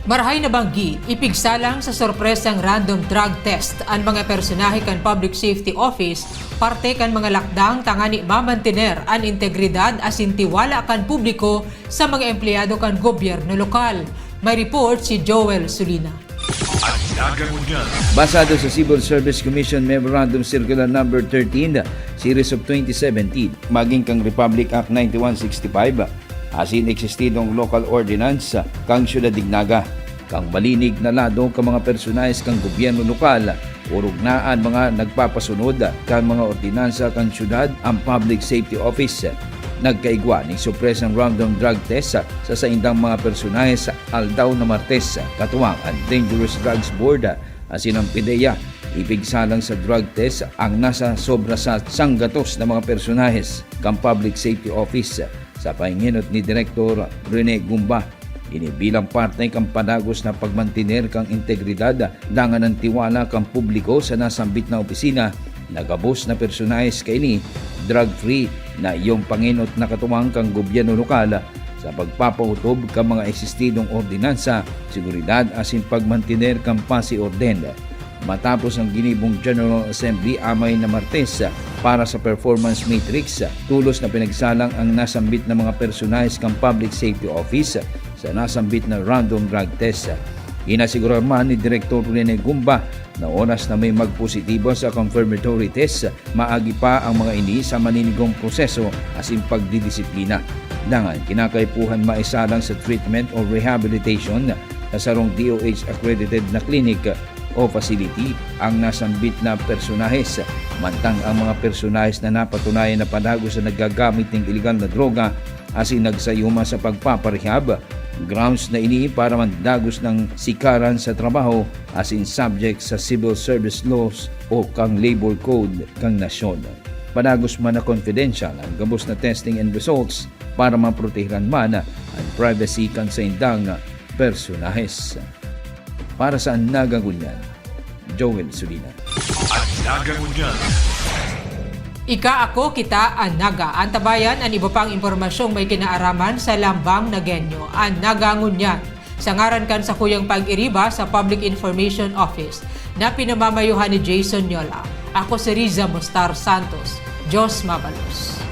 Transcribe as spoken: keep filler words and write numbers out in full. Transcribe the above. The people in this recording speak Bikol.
Marahay na banggi, ipigsalang sa sorpresang random drug test an mga personahe kan Public Safety Office, parte kan mga lakdang tangani mamantener an integridad asin tiwala kan publiko sa mga empleyado kan gobyerno lokal. May report si Joel Sulina. Basado sa Civil Service Commission Memorandum Circular Number thirteen, Series of twenty seventeen, magin kan Republic Act ninety-one sixty-five, asin existidong local ordinance kan Syudad Dingnaga. Kan malinig na lado kan mga personahes kan gobyerno lokal, orog na an mga nagpapasunod kan mga ordinansa kan syudad, ang Public Safety Office. Nagkaigwa nin sorpresang random drug test sa saindang mga personahe sa aldaw na Martes, katuwang ang Dangerous Drugs Board asin ang PDEA. Ipigsalang sa drug test ang nasa sobra sa sanggatos na mga personahes kan Public Safety Office sa pangenot ni Direktor Rene Gumba. Ini bilang parte kan padagos na pagmantener kan integridad dangan an tiwala kan publiko sa nasambit na opisina. Nagabos na personahes kaini, drug-free na iyong pangenot na katuwang kan gobyerno lokal sa pagpapautob kan mga eksistidong ordinansa, seguridad asin pagmantener kan pasi orden. Matapos ang ginibong General Assembly amay na Martes para sa performance matrix, tulos na pinagsalang ang nasambit na mga personahes kan Public Safety Office sa nasambit na random drug test. Inasigurar man ni Direktor Rene Gumba na oras na may magpositibo sa confirmatory test, maagi pa ang mga ini sa maninigong proseso asin pagdidisiplina. Dangan kinakaipuhan maisalang sa treatment o rehabilitation sa sarong DOH accredited na clinic o facility ang nasambit na personahes, mantang ang mga personahes na napatunayan na padagos na naggagamit nin iligal na droga asin nagsayuma sa pagpaparehab, grounds na ini para mandagos na sikaran sa trabaho asin subject sa civil service laws o kan labor code kan nasyon. Padagos man na confidential ang gabos na testing and results para maprotehiran man ang privacy kan saindang personahes. Para sa Naga Ngunyan, Joel Sulina. Naga Ngunyan. Ika, ako, kita, an Naga. Antabayan an iba pang impormasyong may kinaaraman sa Lambang Nagenyo, an Naga Ngunyan. Sa ngaran kan sakuyang pag-iriba sa Public Information Office na pinamamayohan ni Jason Yola, ako si Riza Mostar Santos. Diyos mabalos.